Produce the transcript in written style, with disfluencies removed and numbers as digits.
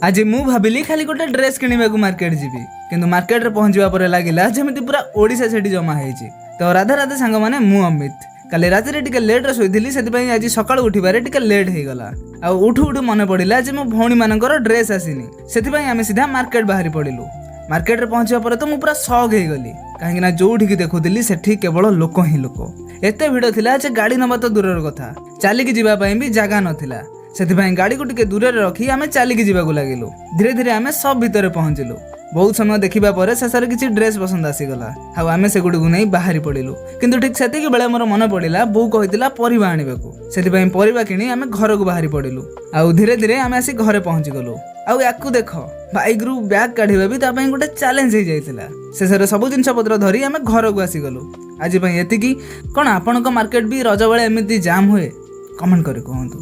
ଆଜି ମୁଁ ଭାବିଲି ଖାଲି ଗୋଟେ ଡ୍ରେସ୍ କିଣିବାକୁ ମାର୍କେଟ ଯିବି, କିନ୍ତୁ ମାର୍କେଟରେ ପହଞ୍ଚିବା ପରେ ଲାଗିଲା ଯେମିତି ପୁରା ଓଡ଼ିଶା ସେଠି ଜମା ହେଇଛି। ତ ରାଧେ ରାଧେ ସାଙ୍ଗମାନେ, ମୁଁ ଅମିତ। କାଲି ରାତିରେ ଟିକେ ଲେଟ୍ରେ ଶୋଇଥିଲି, ସେଥିପାଇଁ ଆଜି ସକାଳୁ ଉଠିବାରେ ଟିକେ ଲେଟ୍ ହେଇଗଲା। ଆଉ ଉଠୁ ଉଠୁ ମନେ ପଡ଼ିଲା ଯେ ମୋ ଭଉଣୀମାନଙ୍କର ଡ୍ରେସ୍ ଆସିନି। ସେଥିପାଇଁ ଆମେ ସିଧା ମାର୍କେଟ ବାହାରି ପଡ଼ିଲୁ। ମାର୍କେଟରେ ପହଞ୍ଚିବା ପରେ ତ ମୁଁ ପୁରା ସକ୍ ହେଇଗଲି, କାହିଁକି ନା ଯୋଉଠିକି ଦେଖୁଥିଲି ସେଠି କେବଳ ଲୋକ ହିଁ ଲୋକ। ଏତେ ଭିଡ଼ ଥିଲା ଯେ ଗାଡ଼ି ନେବା ତ ଦୂରର କଥା, ଚାଲିକି ଯିବା ପାଇଁ ବି ଜାଗା ନଥିଲା। ସେଥିପାଇଁ ଗାଡ଼ିକୁ ଟିକେ ଦୂରରେ ରଖି ଆମେ ଚାଲିକି ଯିବାକୁ ଲାଗିଲୁ। ଧୀରେ ଧୀରେ ଆମେ ସପ୍ ଭିତରେ ପହଞ୍ଚିଲୁ। ବହୁତ ସମୟ ଦେଖିବା ପରେ ଶେଷରେ କିଛି ଡ୍ରେସ୍ ପସନ୍ଦ ଆସିଗଲା ଆଉ ଆମେ ସେଗୁଡ଼ିକୁ ନେଇ ବାହାରି ପଡ଼ିଲୁ। କିନ୍ତୁ ଠିକ୍ ସେତିକି ବେଳେ ମୋର ମନେ ପଡ଼ିଲା, ବୋଉ କହିଥିଲା ପରିବା ଆଣିବାକୁ। ସେଥିପାଇଁ ପରିବା କିଣି ଆମେ ଘରକୁ ବାହାରି ପଡ଼ିଲୁ ଆଉ ଧୀରେ ଧୀରେ ଆମେ ଆସି ଘରେ ପହଞ୍ଚିଗଲୁ। ଆଉ ୟାକୁ ଦେଖ, ବାଇକ୍ରୁ ବ୍ୟାଗ୍ କାଢ଼ିବା ବି ତା ପାଇଁ ଗୋଟେ ଚ୍ୟାଲେଞ୍ଜ ହେଇଯାଇଥିଲା। ଶେଷରେ ସବୁ ଜିନିଷ ପତ୍ର ଧରି ଆମେ ଘରକୁ ଆସିଗଲୁ। ଆଜି ପାଇଁ ଏତିକି। କ'ଣ ଆପଣଙ୍କ ମାର୍କେଟ ବି ରଜ ବେଳେ ଏମିତି ଜାମ୍ ହୁଏ? କମେଣ୍ଟ କରି କୁହନ୍ତୁ।